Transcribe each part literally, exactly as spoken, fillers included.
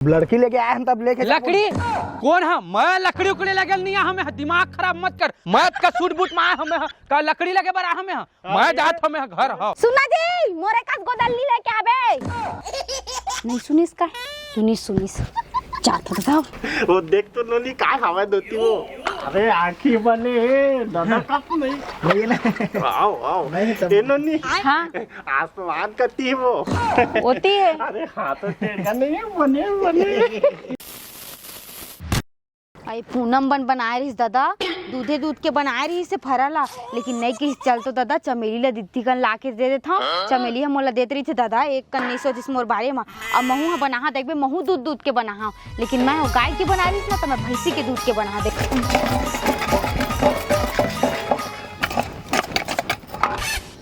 लड़की लेके आए हन तब लेके जाबो। लकड़ी? कोन ह? मैं लकड़ी उकड़ी लेगे ल नइ आए हंव, मैं ह दिमाग खराब मत कर। मैं का सूट बूट म आए हंव, मैं ह का लकड़ी लेगे बर आए हंव, मैं ह? मैं जात हंव, मैं ह घर हंव। सुन ना जी, मोरे कस गोदल्ली लेके आबे। नइ सुनिस का? सुनिस, सुनिस। जात हंव त जाव। वो देख तो नोनी, काय हवय धोती वो। अरे आँखी बने हे, दादा कप नहीं। नहीं ना। आओ, आओ। नहीं, तब ए नोनी। हाँ। आसमान कती हे वो। होती है। अरे हाँ, तो टेढ़ा नहीं है, बने, बने। अई पूनम बन बनाए रहिस दादा, दूधे दूध के बनाए रहिस हे फरा ला, लेकिन नइ किहिस, चल तो दादा चमेली ला दिद्दी कन ला के दे देथंव। चमेली ह मोला देत रहिथे दादा, एक कन नइ सोचिस मोर बारे म। अब महूं ह बनाहा, देखबे, महूं दूध दूध के बनाहा, लेकिन मैं ह गाय के बनाए रहिस ना, त मैं भैंसी के दूध के बनाहा, देख।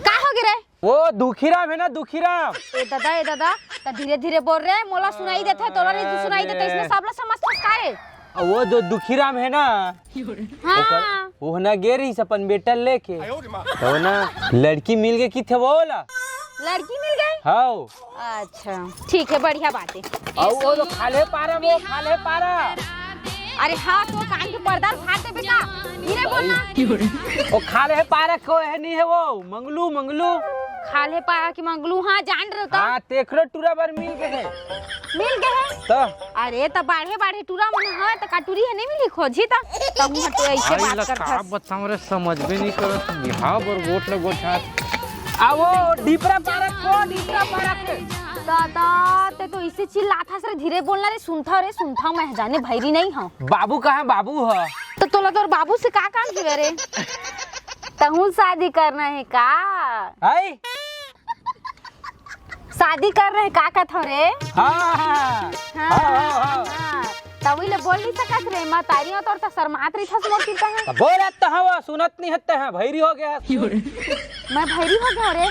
का हो गे रे? वो दुखीराम हे ना, दुखीराम। ए दादा, ए दादा, त धीरे धीरे बोल रे, मोला सुनाई देथे, तोला नइ सुनाई देथे, इसने सबला समझ फंस का रे? अ, वो जो दुखीराम हे ना, हाँ। ओकर, वो ना गे रहिस अपन बेटा ल लेके। त वो ना लड़की मिल गे किथे वो ला। लड़की मिल गे? हाँ। अच्छा, ठीक हे, बढ़िया बात हे। अउ वो जो खाल्हे पारा, वो खाल्हे पारा। अरे हाँ, तो कान के पर्दा फाड़ देबे का? धीरे बोल ना। वो खाल्हे पारा के हे, नइ हे वो, मंगलू, मंगलू। खाल्हे पारा के मंगलू, हाँ, जान रहे हो तो। हाँ, तेखरो टूरा बर मिल गे हे। मिल गे हे? त? अरे, त बाढ़े बाढ़े टूरा मन हवय, त का टूरी ह नइ मिली, खोजी त। त हूँ हटे अइसे बात करथस। बताऊं रे, समझबे नइ करत, बिहाव बर गोठ ल गोठा। आ वो डीपरा पारा के, वो डीपरा पारा के। दादा, ते तो इसे चिल्लाथस रे, धीरे बोलना रे, सुनथंव रे, सुनथंव, मैं जाने भैरी नइ हंव। बाबू कहाँ, बाबू ह? त तोला तोर बाबू से का काम हे रे? तहूँ शादी करना हे का? हाय? शादी करना हे का कथंव रे? हाँ, हाँ, हाँ। हाँ, हाँ, हाँ। हाँ। त उही ले बोल नइ सकस रे, महतारी हो तोर त शर्मात रहिथस मोर तीर तहूँ। त बोलत त हंव, सुनत नइ हस तहूँ, भैरी हो गे हस। मैं भैरी हो गे हंव रे?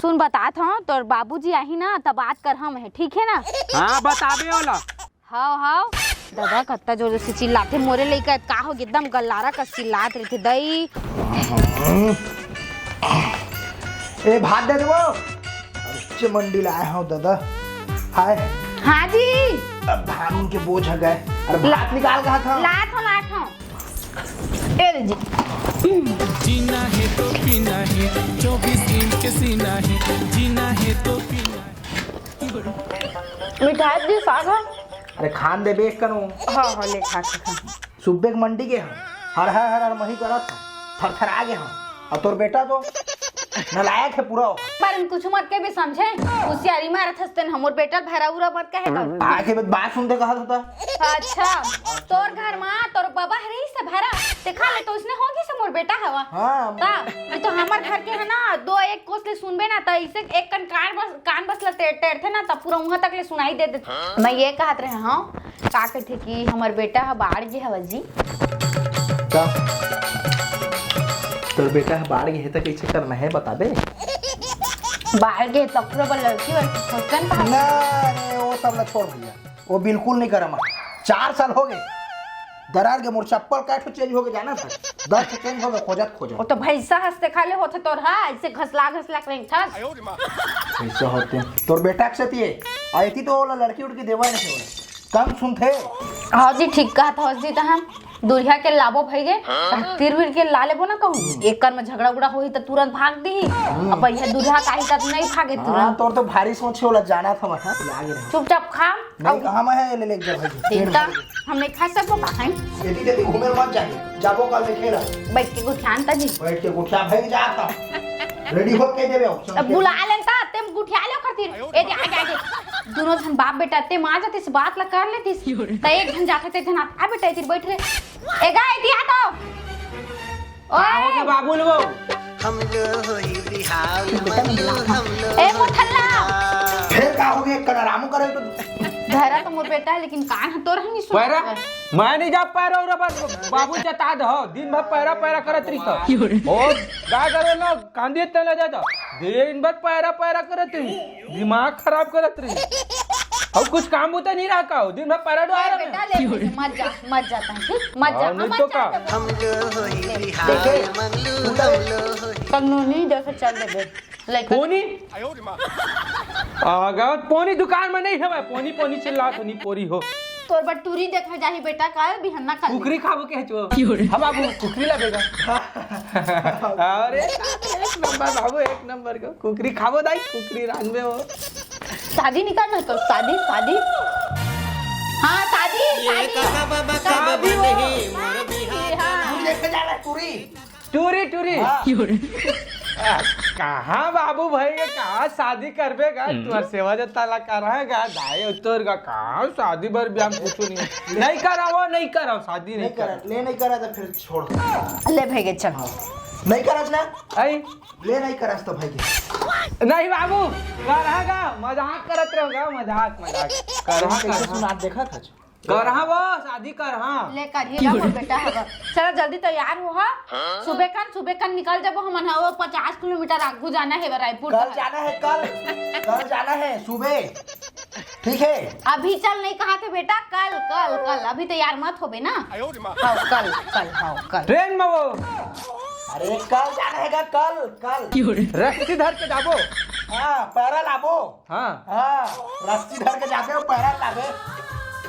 सुन, बतात हंव, तोर बाबूजी आही ना, त बात करहूं मैं, ठीक हे ना? हाँ, बताबे ओला। हव, हव। दादा, कत्ता जोर से चिल्लाथे मोरे लइका, का हो गे? एकदम गल्लारा कस चिल्लात रहिथे, दई। ए, भात दे देबो। अरे, मंडी ले आए हंव दादा। हाय। हाँ जी। अब धान के बोझ ह गए। अरे, भात निकाल कहा था। लात हंव, लात हंव। ए ले जी। जीना है तो पीना है, चौबीस इंच के सीना है, जीना है तो पीना है। मिठाई दे साग ह। अरे खान देबे एक कनो। हाँ, हाँ, ले खा, खा, खा। सुबह के मंडी गे हंव, हर हर हर हर मही करत हंव, थरथरा गे हंव। अउ तोर बेटा तो नालायक हे पूरा। बारे में कुछ मत कहिबे, समझे? होशियारी मारत हस तेन, हमर बेटा भरा उरा मत कहे कर। आके बात सुनते कहत होता। अच्छा, तोर घर मा तोर बबा हरे से भरा, ते खा ले तो उसने हो गे से मोर बेटा हवा। हाँ। का? ये तो हमर घर के हे ना, दो एक कोस ले सुनबे ना, त इसे एक कन कान बस, कान बस ल टे-, टेरथे ना, त पूरा उहाँ तक ले सुनाई दे देथे। मैं ये कहत रहे हंव, का कहिथे कि हमर बेटा ह बाढ़ गे हवय जी। का? तोर बेटा ह बाढ़ गे हे त कइसे करना हे बताबे? बाढ़ गे त ओकरो बर लड़की वड़की खोजन का? ना रे, वो सब ल छोड़ भैया, वो बिल्कुल नइ करंव। चार साल हो गे, दरार के मोर चप्पल कै ठो चेंज हो गे जाना था, दस ठो चेंज हो गे खोजत खोजत। वो तो भैंसा हंसते खा ले होथे तोर हा, अइसे घसला घसला के रेंगथस। अइसे होथे तोर बेटा के सेती हे, अउ एती तो ओला लड़की उड़की देवा नइ हे, कम सुनथे। हाँ जी, ठीक कहत हस जी, तहन दुरिहा के लाबो भई गे, तीर वीर के ला लेबो ना कहूँ, एक कर में झगड़ा उगड़ा होही त तुरंत भाग दिही। अब भैया दुरिहा काही त नइ भागे हाँ, तुरंत। तोर तो भारी सोच हे, ओला जाना था मैं, हाँ, लागे रहे। चुपचाप खा। नहीं, कहाँ मैं है, ले, ले, जा भाई। देवता, हम नहीं खा सकबो का है? एती तेती घूमे मत जाए, जाबो काल देखे ला। बैठ के गोठियान ता जी। बैठ के गोठिया भाई जा था। रेडी हो के देवे हो। अब बुला लेन ता, तेम गोठिया ले खरतीर। ए दे, आगे, आगे। दोनों झन बाप बेटा, ते माँ जाते से बात ला कर लेतीस। त एक झन जाथे, ते झन आ, आ बेटा, इधर बैठ रे। ए गा, इधर आ तो। का हो गया बाबू लो? हम लो होई बिहाव, मंगलू हम लो ए, होई मोठल्ला। बिहाव। फिर का हो गया? कल आराम करे तो धरा तो मोर बेटा, लेकिन कान ह तोर ह नहीं सुन। पैरा? मैं नहीं जा पा रहा हूँ रे, बस बाबू जता दे हो, दिन भर पैरा पैरा करत रही तो। ओ, का करे ना, कांदी इतना ले जाता। दिन भर पैरा पैरा करत रही। दिमाग खराब करत रही। अउ कुछ काम बुता नहीं रहा का? दिन भर पैरा डोहा रहा बेटा, मैं। ले, ले, मत जा, मत जा, तंग, ठीक? मत जा, हाँ, नहीं मत तो जा, का? तंग। हम लो होई बिहाव, देखे? मंगलू हम लो होई। तंग नो नहीं, जैसे चल दे बे। लेकर कोनी? आगा, पोनी दुकान में नहीं हवय, पोनी पोनी चिल्लात हो, नी पोरी हो। तोर बर टूरी देखे जाही बेटा, काल बिहन्ना काल। कुकरी खाबो के हचो? हम बाबू कुकरी ला बेगा। अरे एक नंबर बाबू, एक नंबर को कुकरी खाबो दाई, कुकरी रांधबे हो। शादी निकाल ना तो, शादी, शादी। हाँ, शादी, ये शादी। काका बाबा का शादी बाबा हो। नहीं, मोर बिहार हाँ। कुकरी देखे जा रहा है, कुकरी। टूरी, टूरी। हाँ। आ, कहाँ बाबू भाई के कहाँ शादी करबे गा? हम्म। तुम्हार सेवा जत्ता ला कर रहा है गा? दाई तोर गा कहाँ शादी बर ब्याह कुछ नहीं है। नहीं कराओ, नहीं कराओ, शादी नहीं नहीं करा, कराओ। ले नहीं करा तो फिर छोड़। ले भैगे चल। हाँ। नहीं करा ना? आई? ले नहीं करा तो भाई के। नहीं बाबू, कर रहा गा, मजाक करत रहो गा, मजाक, मजाक। कर रहा, कैसे कर रहा। सुना देखा था? करहा वो, शादी करहा। ले करही ना मोर बेटा हव। चलो जल्दी तैयार हो हा। सुबह कन, सुबह कन निकल जाबो हमन ह, वो पचास किलोमीटर आगू जाना हे रायपुर कल तक। जाना है, कल। कल जाना है सुबह। ठीक है। अभी चल नहीं कहा थे बेटा, कल, कल, कल। अभी तैयार मत होबे ना। हाँ, कल, कल, हाँ, कल। ट्रेन में वो। अरे कल जाना है का? कल, कल। रस्सी धर के जाबो। हाँ, पैरा लाबो। हाँ। हाँ, रस्सी धर के जाबे अउ पैरा लाबे।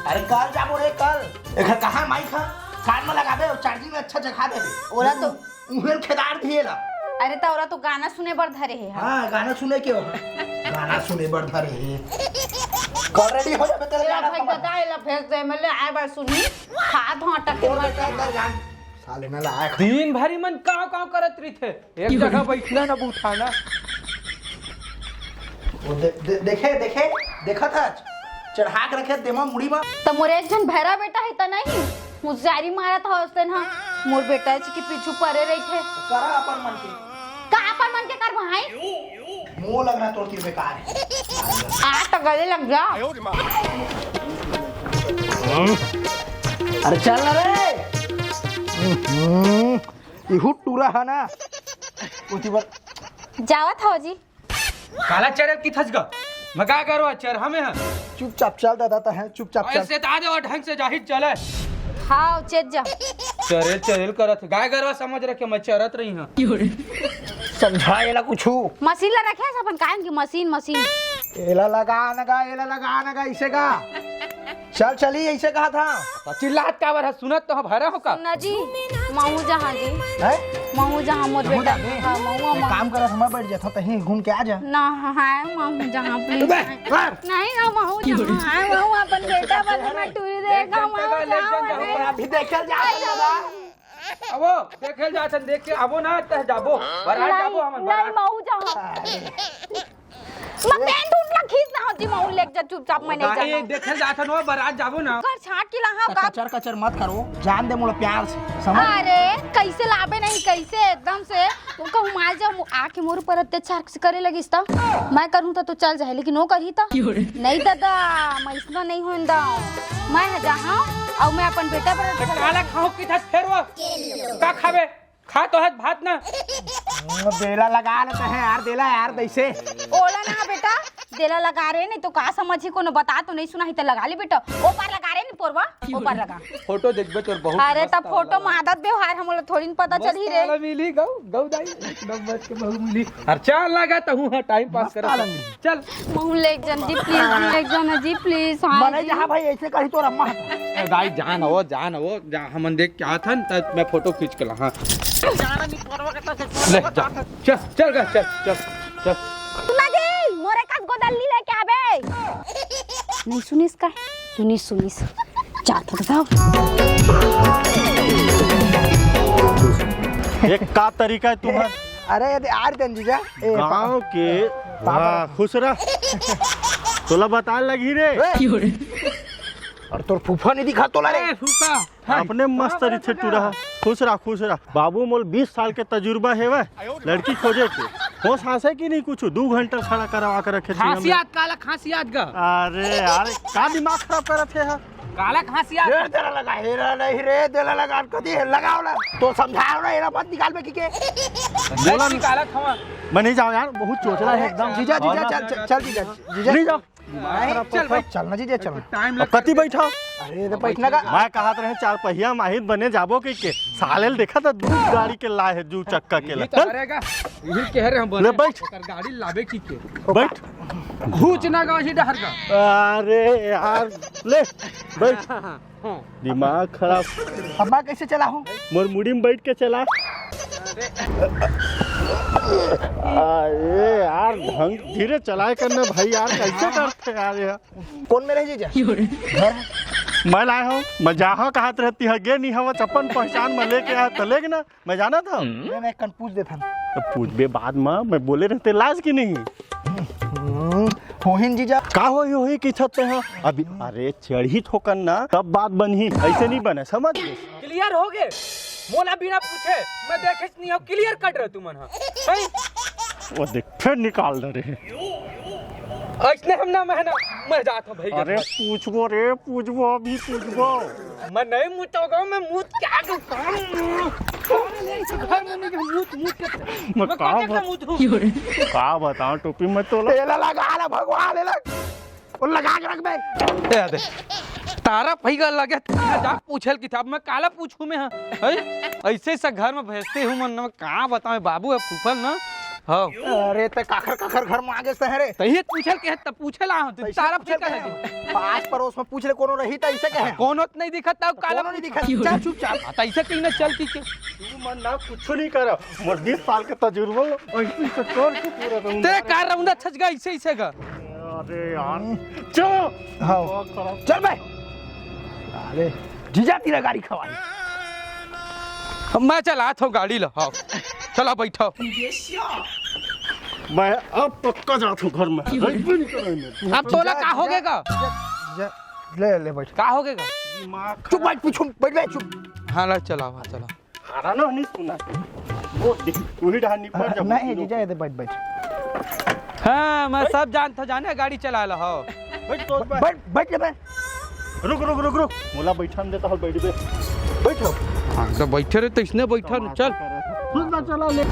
अरे कल जाबो रे कल। एखर कहाँ माइक ह? कान में लगाबे अउ चार्जिंग में अच्छा जखा देबे। ओला तो उहेल खेदार दिए ला। अरे त ओला तो गाना सुने बर धरे हे, हाँ। हाँ, गाना सुने के हो। गाना सुने बर धरे हे। कल रेडी हो जाबे तेरे एला गाना फेंक समझ। देता, एला फेंक दे, मैं ले आए बर सुनी। खा धोंटा के तोर मर बेटा अंदर जान। साले ना लायक। दिन भरी मन काव काव करत रहिथे। एक जगह बैठना ना उठाना। वो दे, दे, देखे, देखे, देखत हच। चढ़ा के रखे देमा मुड़ी मा। त मोर एक झन भैरा बेटा हे त नहीं, होशियारी मारत हवस तेन ह। मोर बेटा हे कि पीछू परे रहिथे। करा अपन मन के। का अपन मन के कर भाई? मुंह लगना तोर तीर बेकार है। आ त गले लग जा। अरे चल ना रे। हम्म, इहू टूरा है ना। उती बर जावत हव जी। काला चढ़े की थस ग? मगा करो चढ़ा में है। चुपचाप चल दादा, त है चुपचाप चल। ऐसे त आ जाओ ढंग से जाहिर चले। हाँ, चेत जा। चरेल चरेल करत गाय गरवा समझ रखे मैं चरत रही हूँ। समझा एला कुछू। मशीन ला रखे है अपन कायम की मशीन, मशीन। एला लगा न गा, एला लगा न गा, इसे गा। चल चली, ऐसे कहा था। त चिल्लात काबर ह? सुनत तो ह भरा हो का? ना जी, महू जहाँ जी। हैं? महू जहाँ मोर महू बेटा। जहाँ? हाँ, महू एक महू। काम कर, समय बैठ जाता, तहीं घूम के आ जा। ना, हाँ, महू जहाँ, please। बे, कर। नहीं ना, महू जहाँ, हाँ, महू अपन बेटा बस मैं टूरी एक देखा, घंटा महू का ले जहाँ, जाओ। अभी देखल जा रहा है। अबो, देखे ल जाथन, देख के आबो ना, तह जाबो। बारात नहीं, जाबो हमन, नहीं, बारात। महू जहाँ। अरे। मैं पेंट उठ ला खींच ना होती, महू लेके जा चुपचाप, मैं नहीं नहीं, जाना। देखे ल जाथन, वो बारात जाबो ना। कर छाट के ला, हाँ, का? कचर कचर मत करो, जान दे मोला प्यार से, समझ? अरे, कैसे लाबे नहीं, कैसे एकदम से, वो कहूँ मार जा, मो-, आके मोर ऊपर अत्याचार करे लगिस त, मैं करूँ त तो चल जाए, लेकिन वो करही त? नहीं दादा, मैं इसना नहीं होन दा, मैं जहाँ, अउ मैं अपन बेटा बर त काला खाहूं कि था फेर वो? का खाबे? खा तो हत भात ना। बेला लगा लेते हैं यार, देला यार, दैसे। ओला ना बेटा, देला लगा रे, नहीं तो का समझी कोनो बता तो नहीं सुना ही त लगा ले बेटा। ओ पार लगा रे, नहीं पोरवा, ओ पार लगा। फोटो देखबे तोर बहुत अरे मस्त तब फोटो वाला। में आदत व्यवहार हमला थोड़ी न पता मस्त चलही रे। वाला मिली गौ, गौ दाई, एक नंबर के बहू मिली। अरे चल लगा त हूं, हाँ, टाइम पास मस्त करत वाला हूं। मिली। चल। महू लेके जन जी, please, लेके जन जी, please, हाँ मने जी। जहाँ भाई ऐसे कही तो अम्मा। ए दाई जान हो, जान हो, जा हमन देख के आथन, त मैं फोटो खींच के ला, हाँ। ले, जा, चल, चल गा, चल, चल, चल। सुना जी, मोरे कस गोदल्ली लेके आबे। नहीं सुनिस का? सुनिस, सुनिस। जात हो बताओ। ये का तरीका है तुम्हारा? अरे, अरे, आर दन जीजा। ए, पा- गांव के, पापा। वाह, खुश रह। तोला बताए लगी रे। ए, और तोर फूफा नहीं दिखा तोला रे। ए, फूफा। अपने मस्त रहिथे टूरा ह। खुश रह, खुश रह। बाबू मोल बीस साल के तजुर्बा हेवय, लड़की खोजे के। होश हास हे कि नहीं कुछ? दू घंटा खड़ा करवा के रखे थे हमने। खांसियात, काला खांसियात गा। अरे यार, का दिमाग खराब करत हे ह? काला खांसियात। ए, तेला लगा, हेरा नहीं रे, तेला लगा, कदी हे, लगाओ ना। तो समझाओ ना, हेरा मत निकाल में की के। बोला नहीं। काला खावा। मैं नहीं जाऊँ यार, बहुत चोचला है एकदम। जीजा, जीजा, चल, चल, चल, जीजा, जीजा। नहीं जाओ। नहीं, चल भाई। चल ना जीजा, चल। टाइम अब लग कति बैठा? अरे, तो बैठना का? मैं कहा रहे चार पहिया माहिर बने जाबो के, के। साले ल देखा था दू गाड़ी के लाए है, दू चक्का के यही ला। तो चल। करेगा। यही कह रहे हम ले बने। बैठ। ओकर गाड़ी लाबे की के। बैठ। हूच ना गवा ही डहर का। अरे यार, ले, बैठ। हाँ। दिमाग खराब। अब मैं कैसे चलाहूँ? मोर मुड़ी में बैठ के चला। अरे यार, ढंग धीरे चलाए करना भाई यार, कैसे करते यार ये? कौन में रहे जीजा? घर? मैं लाए हूँ, मैं जाहा कहत रहती है, गे नहीं हवच, अपन पहचान में लेके आया त लेग ना, मैं जाना था। मैं, मैं कन पूछ देथन। तो पूछबे बाद में, मैं बोले रहते लाज की नहीं। हम्म, होहिन जीजा। का होही, होही की छत पे हाँ? अभी, अरे चढ़ी ठोकन ना, तब बात बनही, ऐसे नहीं बने, समझ गए? क्लियर हो गए, मोला बिना पूछे, मैं देखे नहीं हूँ, क्लियर कट रहे तुमन हा। सही? वो देख, फिर निकाल दे रहे। ऐसने हम ना, मैं ना, मैं जात हूँ भाई के अरे घर। पूछबो रे, पूछबो, अभी पूछबो। मैं नहीं मुतोगा, मैं मुत क्या को काम? घर में नहीं, मुत, मुत के। मैं मैं का कौन सा बत-, मुत हूँ? का बताऊं टोपी में तोला? एला लगा ला भगवान, एला। वो लगा के रख बे। ए दे। तारा पैगा लगे, जा पूछल किताब में काला पूछू मैं, हाँ? हैं? ऐसे से घर में भेजते हूँ मन, मैं का बताऊं, बाबू है फूफल ना। हाँ। अरे, ते काखर, काखर घर में आगे से है रे। तही पूछल के है, तब पूछे ला हूँ, तू ऐसे तारा पूछल पैगा के है। लगे। पास पड़ोस में पूछ ले, कोनो रही त ऐसे कहे। कोनो त नहीं दिखत, तब काला कोनो नहीं पूछ। दिखत, चल चुपचाप। हाँ, त ऐसे कहीं ना चल की के। तू मन ना कुछ नहीं कर, मोर बीस साल के तजुर्बा, ऐसे से तोर के पूरा रहूंगा। ते का रौंदा छच गा, ऐसे, ऐसे गा। अरे यार, चल। हाँ। दिमाग खराब। चल बे। अरे, जीजा तेरा गाड़ी खवाई। मैं चलात हूँ गाड़ी ला, हाँ। चला बैठो। मैं अब पक्का जात हूँ घर में। बैठबे नहीं करे मैं। अब तोला का हो गएगा? जा, जा, ले, ले बैठ। का हो गएगा? दिमाग चुप बैठ, पीछू बैठ बे, चुप। हाँ, ला चलाओ, हाँ, चलाओ। हारा ना नहीं सुना। वो देख, वही डहार निपट जा। नहीं, जीजा, ये दे, बैठ, बैठ। हाँ, मैं सब जानता, जाने गाड़ी चला ला हो। बैठ तो, बैठ। बैठ, बैठ ले बे। रुक, रुक, रुक, रुक। मोला बैठन दे तो हल बैठ बे। बैठ हो। हाँ, तो बैठे रहे तो इसने बैठा न, चल। खुद ना चला ले।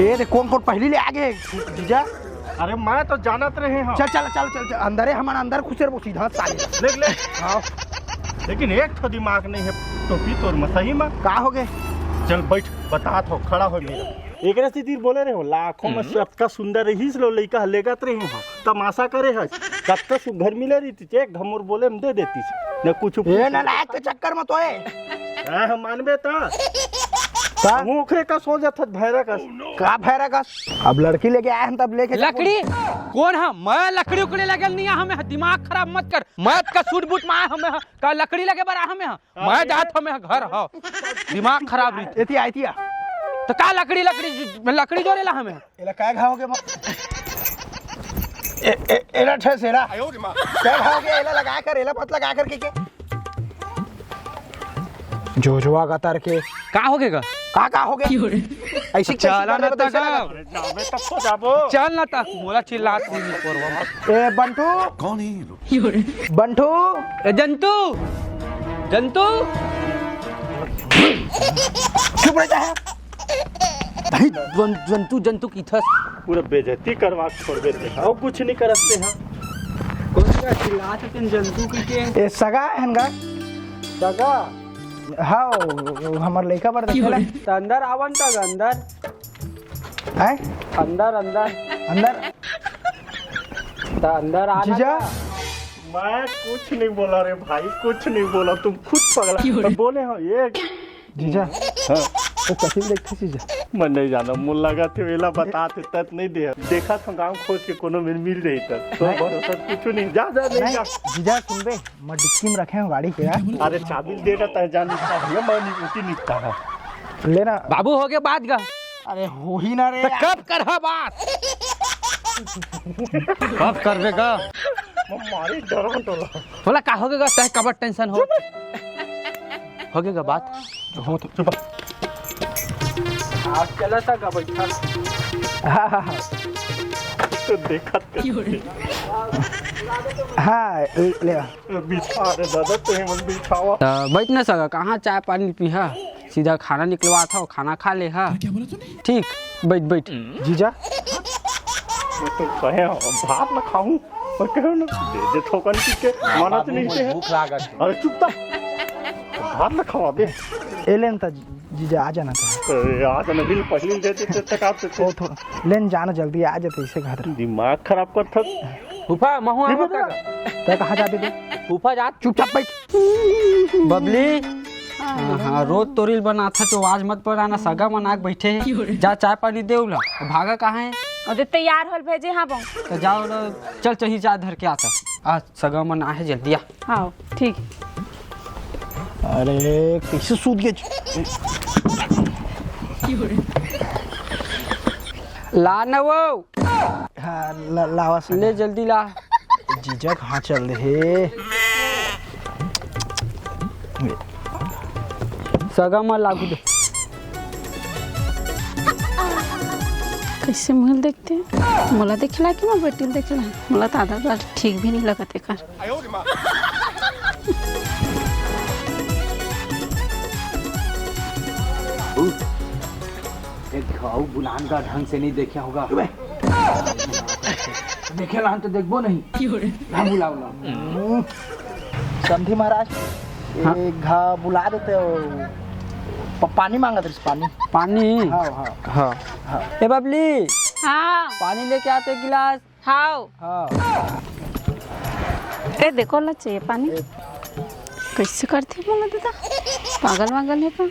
ये दे, कौन, कौन पहली ले आगे, जीजा? अरे मैं तो जानत रहे हूँ। चल, चल, चल, चल, चल, अंदर है, हमारा अंदर घुसे रहो सीधा साले। देख ले। हाँ। लेकिन एक ठो दिमाग नहीं है टोपी तोर में, सही में। का हो गए? चल बैठ, बतात हो, खड़ा हो मेरा। एकरे से तीर बोले रहे हो, लाखों में हम्म। सबका सुंदर रहीस लो, लइका लेगत रहे हो, तमाशा करे है। कतका सुघर मिले रही थी, एक घमोर बोले हम दे देती, न कुछ ए पूछे। नालायक के चक्कर में तो है। हाँ, हम मानबे ता। का? मुँह ओकरे का सो जात भैरा का। का भैरा का? अब लड़की लेके आए हैं तब लेके जाओ। लकड़ी? कौन है? मैं लकड़ी उकड़ी लगल नहीं है, हमें दिमाग खराब मत कर। मैं का सूट बूट में आए हमें, का लकड़ी लगे बर आए हमें, मैं जात हमें घर हो। दिमाग खराब रही। एती आई, एती आ। तो का लकड़ी, लकड़ी, लकड़ी जोरे ला हमें? एला काय घाव के मा-, ए, ए, एला ठेस एला। काय घाव के एला लगा कर, एला मत लगा कर के, के? जोजवा का तर के। का हो गएगा? का, का हो गए? ऐसी कैसी चला बात ना बता, तक। चला ना। अरे जाबे तब तो जाबो। चल ना तक, मोला चिल्लात नहीं कोरवा। ए बंटू। कौन है ये लोग? बंटू। ए जंतु। जंतु। चुप रहता है। भाई, जन-, जंतु, जंतु की थस। पूरा बेइज्जती करवा के छोड़ देते हैं। और कुछ नहीं करते हैं। कौन सा चिल्लात हन जंतु की के? ए, सगा है इनका? सगा? हाँ, वो, वो हमर लइका बर देखे ला। त अंदर आवन त अंदर। हैं? अंदर, अंदर। अंदर? त अंदर आना जीजा? त। मैं कुछ नहीं बोला रे भाई, कुछ नहीं बोला, तुम खुद पगला। मैं बोले हो ये जीजा। हाँ। वो कथी में देखते जीजा? मैं नहीं जाना, मुन लगा थे वेला बता थे तत नहीं दे। देखा था गांव खोज के कोनो में मिल रही तत। तो नहीं। भरोसा कुछ नहीं। जा, जा, नहीं नहीं, जा। जीजा सुन बे, मैं डिक्की में रखे हूँ गाड़ी के यार। अरे चाबी दे देता है, जान निकता है, मैं नहीं, उठी निकता है। लेना। बाबू हो गए बात गा। अरे हो ही ना रे तो यार। कब करहा बात? कब करबे गा? मैं मारी डरा टोला। बोला का हो गए गा? तय कबर टेंशन हो। हो गए गा बात? हो तो चुप। आज चला था का बैठा। हाँ, हाँ, हाँ। तो देखा तो। हाँ, ले, ले आ। बिठा रे दादा, तोहे मन बिठावा। त बैठ न सका, कहाँ चाय पानी पीहा? सीधा खाना निकलवा था, खाना खा ले हा। ठीक, बैठ, बैठ। जीजा। मैं तो कहे हूँ, भात न खाऊं, मैं कहे ना, दे दे ठोकन की के, माना तो नहीं है। भूख लागत है। अरे चुप था, भात न खावा बे। ए लेन त जीजा, आ जाना त। अरे, आ जाना, बिल पहली दे देते त का होते? ओ थोड़ा लेन जाना जल्दी, आ जाते इसे घर। दिमाग खराब कर था। फूफा, महू आवो का? तै कहाँ जाते बे? फूफा जा। चुपचाप बैठ। बबली। हाँ, हाँ, रोज तो रील बनाथा तो आज मत बनाना, सगा मन आके बैठे हे। जा चाय पानी दे उला। भागा कहाँ है? अरे तैयार होल भेजे हाँ बहू। तो जाओ ना, चल चही चाय धर के आता। आज सगा मन आहे, जल्दी आ। हाँ, ठीक। अरे, कैसे सूत गए? ला न वो। हाँ, ला, लावा सगा। ले जल्दी ला। जीजा कहाँ चल दे हे? सगा म लागू दे। कैसे मुँह देखते? मोला देखला कि मोर बेटी ल देखला? मोला तो आधा बार ठीक भी नहीं लगत एकर। एक घाव बुलान का ढंग से नहीं देखा होगा। देखे लान तो देखबो नहीं। ना बुलाओ ना। समधी महाराज, हाँ? एक घा बुला देते हो। प-, पानी मांगत रहिस, पानी। पानी? हाँ, हाँ। हाँ। हाँ। ए बबली, हाँ। पानी लेके आते गिलास। हाव। हाँ। ए, देखो ला, चाहिए पानी। ए। कैसे करथे मोला दादा? पागल वागल है का?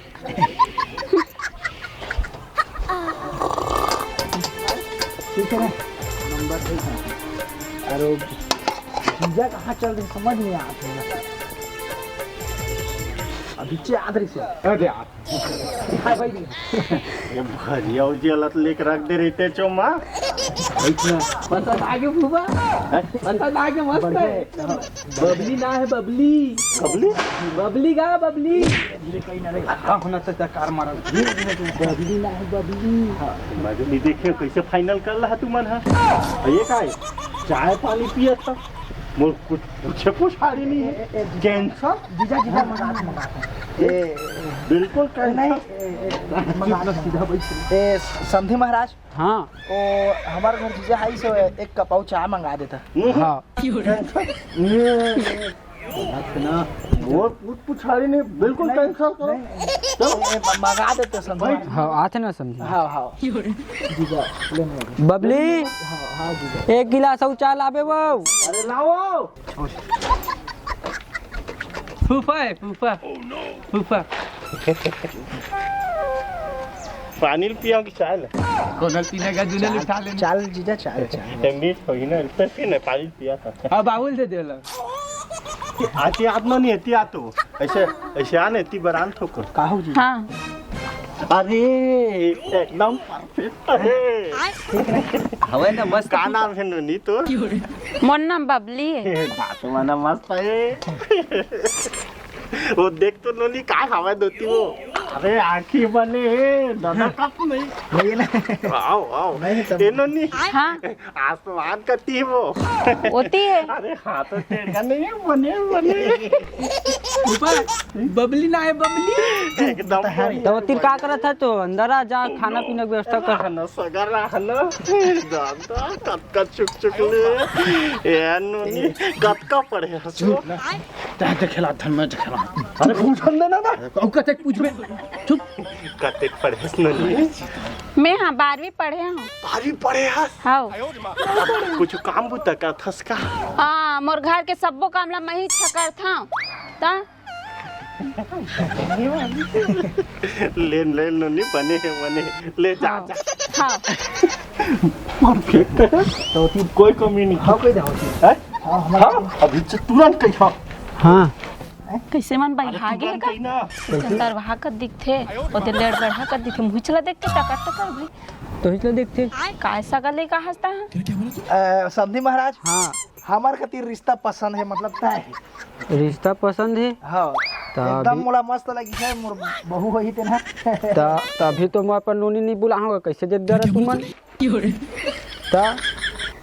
ठीक है ना? नंबर ठीक है। अरे, जीजा कहाँ चल रही, समझ नहीं आ रही है। अभी चे आदरी से। अरे यार। ये भरिया उजिया लत लेके रख दे रहिते चोमा। पसंद आगे फूफा। हैं? पसंद आगे, मस्त है। बबली ना है, बबली। बबली? बबली का बबली। धीरे कहीं ना रे, हल्का होना चाहिए, कार मारा। धीरे धीरे तू। बबली ना है, बबली। हाँ। मैं भी देखे कैसे फाइनल कर रहा तू मन हा। ये का है? चाय पानी पियत था। मोर कुछ पूछे पुछाड़ी नहीं है। ए, ए, ए, जीजा। कैंसर? जीजा, जीजा, मजाक, मजाक है। ए, बिल्कुल कैंसर। नहीं, ए, ए, मजाक है। सीधा बैठ। ए, समधी महाराज। हाँ। ओ, हमारे घर जीजा है, सो एक कप अउ चाय मंगा देता। हम्म। हाँ। कैंसर? ए, ए, ए, ना। मोर कुछ पुछाड़ी नहीं, बिल्कुल नहीं, कैंसर करो। नहीं, नहीं। चलो। ए, ए, मंगा देते समधी भाई। महाराज। हाँ, आते ना समधी। हाँ, हाँ। जीजा, ले ना। बबली। हाँ, हाँ, जीजा। एक गिलास अउ चाय लाबे वो। अरे लाओ। फूफा है, फूफा। फूफा। पानी ल पिया कि चाय ल? कोनल पीना का, दूनों ल उठा लेना। चाल जीजा, चाल, चाल। ए, मीठ होही ना, तो फिर ना पानी पिया था। हाँ, बाउल दे देला। आती आत्मा नहीं आती आ तो। ऐसे, ऐसे आने ती बरान थोक। काहू जी? हाँ। अरे, एकदम परफेक्ट है। हवे ना, मस्त। का नाम है नोनी तोर? मोर नाम बबली है। बात माना मस्त है। वो देख तो नोनी, का हवे दोती वो? अरे, आँखी बने है, दादा कप नहीं। नहीं ना। आओ, आओ। नहीं, तब ए नोनी। हाँ। आसमान कती वो। होती है। अरे हाँ, तो तेरा नहीं है, बने, बने। ऊपर बबली ना है, बबली। एकदम तो बने। तो तिरका करत है तो अंदर आ जा, खाना पीना की व्यवस्था कर। हाँ ना, सगर रहा ना। दादा, कतका चुक चुक ले। ए नोनी, कतका पढ़े हस? चुप ना। तैं देखेला, धन में देखेला। अरे पूछन देना ना। अउ कतेक पूछबे? चुप। कतेक पढ़े हस नोनी? मैं हाँ, बारहवीं पढ़े हूँ। बारहवीं पढ़े हस? हाँ। कुछ काम बुता करथस का? हाँ, मोर घर के सब्बो काम ला मैं ही छकरथौं। त ले, ले नोनी, बने है, बने है। ले जा, हाँ। जा। हाँ। परफेक्ट है। तो ती कोई कमी नहीं। हाँ, कोई ना होती। हैं? हाँ, हमारे हाँ, अभी से तुरंत कही हाँ। हाँ। कैसे मन बइहा गे का? अंदर वहा कत दिखथे, ओदे लेड़ बढ़ा कत दिखथे, मुँह चला देखथे टकर टकर भाई। तो ही चला देखथे। काय सगा ले का हंसता है? अ, समधी महाराज। हाँ। हमार खातिर रिश्ता पसंद है, मतलब तय है। रिश्ता पसंद है? हाँ। त एकदम अभी मोला मस्त लगी है, मोर बहू होही तेन ह। त, त अभी तो मैं अपन नोनी नहीं बुलाऊंगा, कैसे जब डरा तुमन? त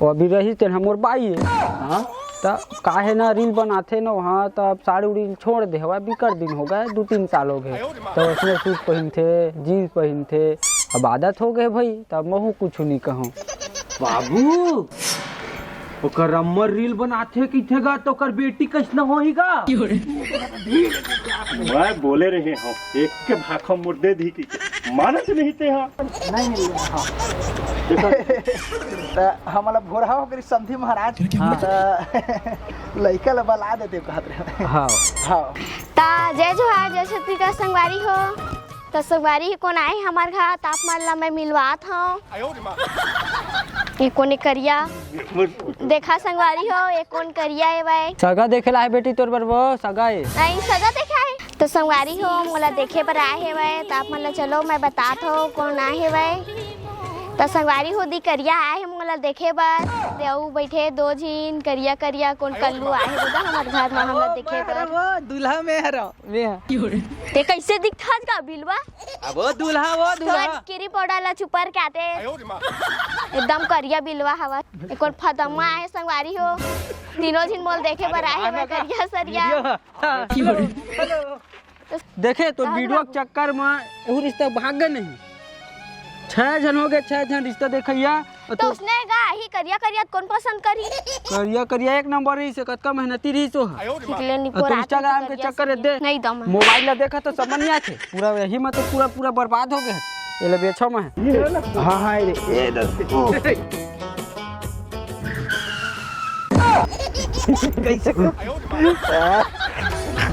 वो अभी रही तेन ह मोर बाई है। हाँ? त काहे ना रील बनाथे न वहाँ, त अब साड़ी उड़ी छोड़ दे हवा, बिकर दिन हो गए, दो तीन साल हो गए। त उसने सूट पहनथे, जींस पहनथे, अब आदत हो गए भाई, त अब महू कुछ नहीं कहूँ। बाबू, ओकर अम्मा रील बनाथे कहिथे गा, त ओकर बेटी कइसना होही गा? मैं बोले रहे हंव, एक के भाखा मुर्दे दी कि मानत नहीं ते हा। नहीं मिल रहा। त हमला भोरहा हो करी समधी महाराज। हाँ। त लइका ल बला देते कहत रहे। हाँ। हाँ। त जय जोहार, जय छत्तीसगढ़ संगवारी हो। त संगवारी ही कोन आए हमार घर, त आप मन ला मैं मिलवात हंव। ये कोन ए करिया? देखा संगवारी हो, ये कोन करिया ए भाई? सगा देखे ला आए बेटी तोर बर वो, सगा ए। नहीं, सगा देखे आए। त संगवारी हो, मोला देखे बर आए हे भाई, त आप मन ला चलो मैं बतात हंव कोन आए हे भाई। त संगवारी हो, दी करिया आए हे मोला देखे बर। ते अउ बैठे दो झिन करिया करिया कोन कल्लू आए हे दादा हमर घर म हमला देखे बर। वो दूल्हा में हरो। वे ह। ते कइसे दिखथस गा बिलवा? अब वो दूल्हा, वो दूल्हा। थोड़ा किरी पाउडर ला छुपर के आते। एकदम करिया बिलवा हवा। एक और फदम्मा आए संगवारी हो। तीनों झिन मोल देखे बर आए हे, मैं करिया सरिया। वीडियो। देखे तो कहाँ वीडियो के चक्कर में एहू रिश्ता भाग गए नहीं। छह झन हो गए, छह झन रिश्ता देखइया। अउ तो तू उसने गा ही करिया करिया कोन पसंद करी? करिया करिया एक नंबर रहिस हे, कतका मेहनती रहिस ओ ह। ठीक ले निको अउ तू रात में Instagram के करिया चक्कर सरिया दे। नहीं दम है। मोबाइल ला देखा तो समझ नहीं आथे, पूरा यही में तो पूरा पूरा बर्बाद हो गया। ये ले बेचो मैं। हाँ हाँ, ये दे, ये दे। कैसे?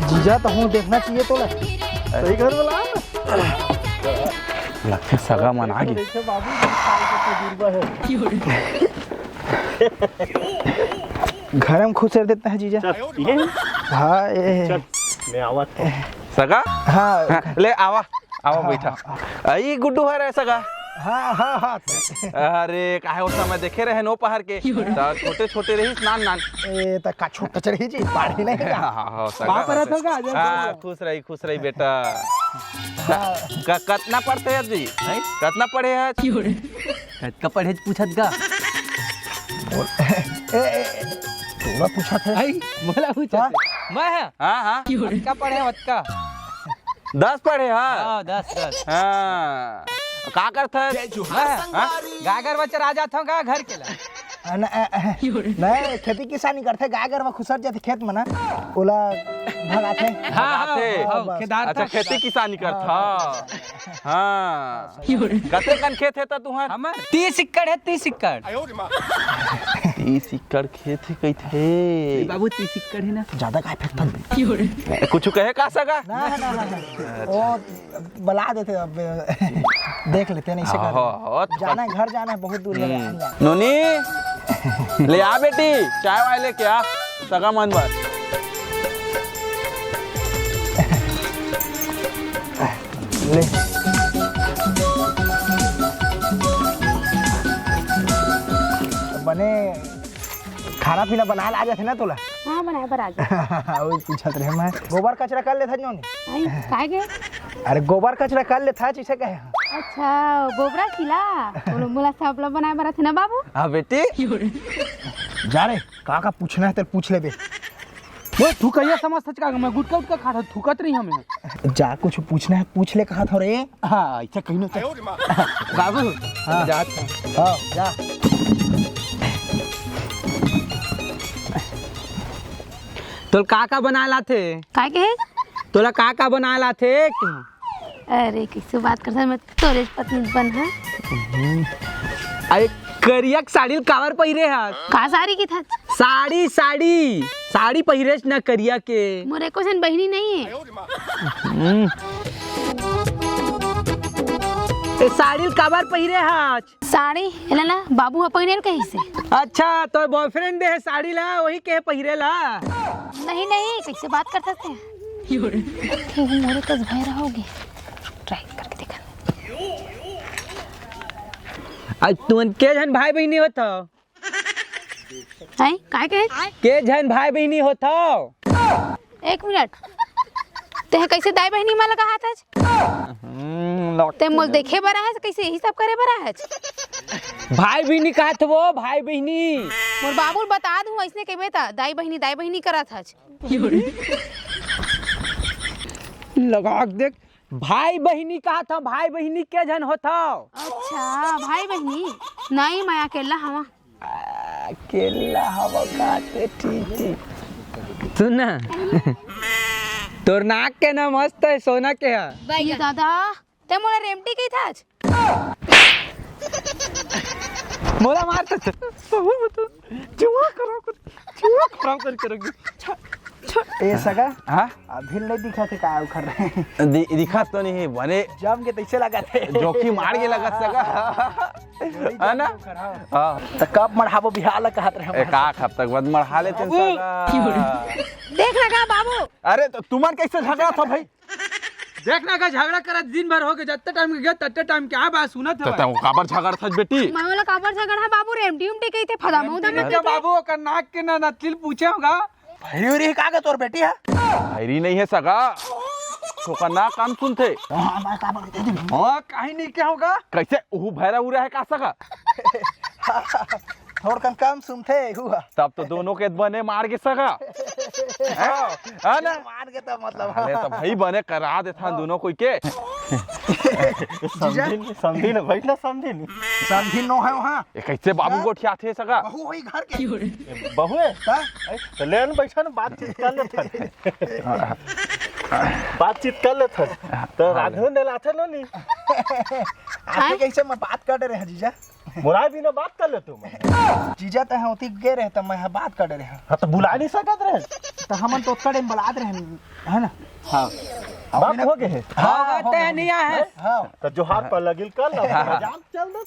जीजा तो हूँ, देखना चाहिए तो। सही घर वाला। लगथे सगा मन आ गे। घर में खुसेर देता है जीजा। चल, ये। हाँ, ये। चल, मैं आवत हूँ। सगा? हाँ। हाँ, ले आवा, आवा हाँ, बैठा। हाँ। अई गुड्डू हर है सगा। हाँ, हाँ, हाँ। अरे, काहे ओ समय देखे रहे नो पहर के? त छोटे-छोटे रहिस, नान-नान। ए, त का छोटे रही जी, पाड़ी नहीं का? हाँ, हाँ, हाँ, सगा बाप रहत होगा, जय हाँ, बोलो। खुश रही, खुश रही बेटा। हाँ। क-, कतना पढ़थे हस जी? नहीं? कतना पढ़े हस? कतका पढ़े हस पूछत गा? ए, ए, ए, तोला पूछत हे? आई, मोला पूछत हाँ? हे। मैं ह? हाँ, हाँ। कतका पढ़े हस, कतका? दस पढ़े हस? हाँ, दस, दस। हाँ। का करथस? मैं ह? हाँ? गागर बच्चा राजा था का घर के ला? अ, न-, अ, अ, नहीं, खेती किसानी करथे, गाय गरवा खुसर जाथे खेत में ना, ओला भगाथे। हाँ, हाँ, भगाथे। हाँ, हाँ, बस। खेदार अच्छा, था। खेती किसानी करथा। हाँ। हाँ। कते कन खेत हे त तुहर? हमर तीस एकड़ हे, तीस एकड़। तीस एकड़ खेत हे कहिथे। ए बाबू, तीस एकड़ हे ना। ज्यादा काय फेंकथन? कुछ कहे का सगा? ना, ना, ना, ना। ओ, बला देथे अब, देख लेथे ना, इसे कर। हो, हो, तो जाना है, घर जाना है, बहुत दूर है। हम्म। नोनी, ले आ बेटी, चाय वाय लेके आ, सगा मन बर। ले। बने खाना पीना बनाए ला आ जाथे ना तोला? हाँ, बनाए बर आ जाथे। वही पूछत रहे मैं। गोबर कचरा कर लेथा नोनी? नहीं, काहे के? अरे गोबर कचरा कर लेथा, जैसे कहे। अच्छा, गोबरा किला? बोलो, मोला सबला बनाए बर आथे ना बाबू? हाँ बेटी। जा रे, का का पूछना है तेरे पूछ लेबे। वो थूकइया समझथस का? मैं गुटका उटका खात हूँ, थूकत रही हमें। जा, कुछ पूछना है पूछ ले, कहा था रे। हाँ, ऐसा कहीं ना। बाबू, हाँ। जा। हाँ, जा। तोल का का बनाए लाथे? काय के? तोला का का बनाए लाथे? अरे, कैसे बात करता है, मैं तोरे पत्नी बन है। अरे, करिया के साड़ी ल काबर पहिरे हस? का साड़ी की था? साड़ी, साड़ी, साड़ी पहिरेस न करिया के। मोर एको झन बहिनी नहीं है। हम्म। ए, साड़ी ल काबर पहिरे हस? साड़ी एला ना बाबू ह पहिरे ल कहिस हे। अच्छा, तो बॉयफ्रेंड दे हे साड़ी ला, वही के पहिरे ला? नहीं, नहीं, कैसे बात करथस ते? ठीक, मोरे कस भय रहोगे। ट्राई करके देखा। आज तुमन के झन भाई बहिनी होत हो? हैं? काय कहे? के झन भाई बहिनी होत हो? एक मिनट, तेह कैसे दाई बहिनी मा लगा हाथ आज? हम्म, लौट ते मोल देखे बर आहस, कैसे यही सब करे बर आहस? भाई बहिनी कहत वो, भाई बहिनी। मोर बाबू ल बता दूं, ऐसने कहबे त दाई बहिनी, दाई बहिनी करत हस। लगा के देख, भाई बहिनी कहत हव, भाई बहिनी के झन होत हव? अच्छा, भाई बहिनी? नहीं, मैं अकेला हवा। अकेला हवा का ते ठीक ठीक। सुन ना, तोर नाक के ना मस्त है, सोना के है। ये दादा, ते मोला रेमटी कही था आज। मोला मार तो, तो, तो, जुआ खराब कर, जुआ खराब कर, कर। ए सगा, हाँ? अभी नहीं दिखा थे का उखर रहे। दि-, दिखा तो नहीं है, बने जम के तैसे लगा थे। जोखी मार के लगा सगा। है ना? हाँ। तो कब मढ़ाबो बिहार ला कहत रहे हम। एक आध हफ्ता के बाद मढ़ा लेते हैं बाबू। सगा। देख लगा बाबू। अरे तो तुमन कैसे झगड़ा था भाई? देख ना का झगड़ा करत दिन भर हो गए, जत्ते टाइम के गया तत्ते टाइम क्या बात सुनत तो है। तू काबर झगड़ था बेटी? मैं वाला काबर झगड़ है बाबू, रेमटी उमटी कही थे फदा मौदा में। क्या बाबू ओकर नाक के ना नतिल पूछे होगा। भैरी उरी का के तोर बेटी है? भैरी नहीं है सगा, ओकर ना काम सुनथे। हाँ, मैं काबर के दे दूँ। ओ कहीं नहीं क्या होगा? कैसे ऊ भैरा उरा है का सगा? थोड़कन कम सुनथे हुआ। तब तो दोनों के बने मार के सगा। हैं? है ना? मार के तो मतलब। अरे तो भाई बने करा देथन दोनों कोई के। समझी नहीं, समझी नहीं, बैठ ना समझी नहीं। समझी नो है वहाँ। ये कैसे बाबू हाँ? गोठियाथे सगा? बहू होई घर के। बहू है? का? तो ले आन बैठा ना, बातचीत कर लेथन। बातचीत कर लेथन। तो राधे ने लाथे नो नी। आते कैसे मैं बात कर रहे हैं जीजा? मोला बिना बात कर ले तू मन। जीजा त होती गे रहे त मैं ह बात कर रहे। हाँ, तो बुला नहीं सकत रहे। तो हमन तो ओतका टाइम बलात रहे, है ना? हाँ। बात हो गए है। हाँ, हो गए, ते हो गए। नहीं आए। हाँ। तो जोहार पर लगिल कर ला, हाँ। मजाक चल दे।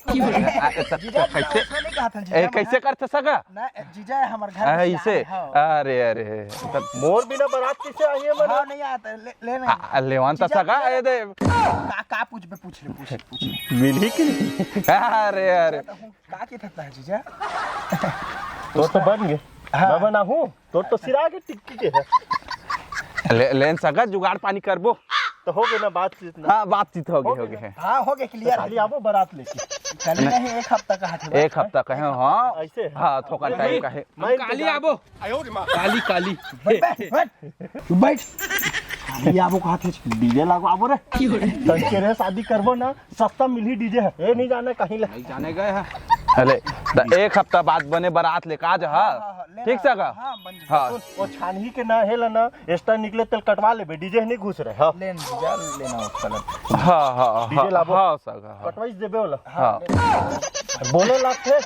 आ, ए, त-, जीजा, जीजा, कैसे? ऐसा नहीं कहा था, ए, जीजा, कैसे मैं करथे सगा? ना, जीजा है हमारे घर आ, के इसे? सियार, हाँ। अरे, अरे, तब मोर बिना बारात कैसे आई है, मन? हाँ, नहीं आता, ले, ले नहीं। आ, लेवान त जीजा, सगा ले। ए दे। का, का पूछबे, पूछ ले, पूछ ले, पूछ ले। मिली कि नहीं? अरे, अरे। का के थकता है जीजा? तोर तो बन गे। हाँ। मैं बनाहूँ, तोर तो सिरा के टिक्की के है। ले, लेन सगा जुगाड़ पानी करबो। तो हो गए ना बातचीत ना। हाँ, बातचीत हो गए, हो गए। हाँ, हो गए, clear है। खाली आबो बारात लेके। कल नहीं, एक हफ्ता का हाथ है। एक हफ्ता का है, हाँ। ऐसे? हाँ, थोकन टाइम का है। हम काली आबो। काली, काली। बैठ, बैठ, बैठ। तू बैठ। काली आबो कहा थे। डीजे लागो आबो रे। तन के रे शादी करबो ना, सस्ता मिलही डीजे है। ए, नहीं जाना कहीं ले। नहीं जाने गए हैं। अरे, त एक हफ्ता बाद बने बारात लेके आ जा, हाँ? हाँ, हाँ, लेना। ठीक सगा? हाँ, बन जाएगा। हाँ। सुन, वो छानही के ना हेला ना, extra निकले तेल कटवा लेबे, डीजे नहीं घुस रहे, हाँ। लेन जा, लेना उसका लग। हाँ, हाँ, डीजे हाँ, लाबो। हाँ, सगा, हाँ। कटवाइस देबे वाला। हाँ। हाँ। बोले लागथे।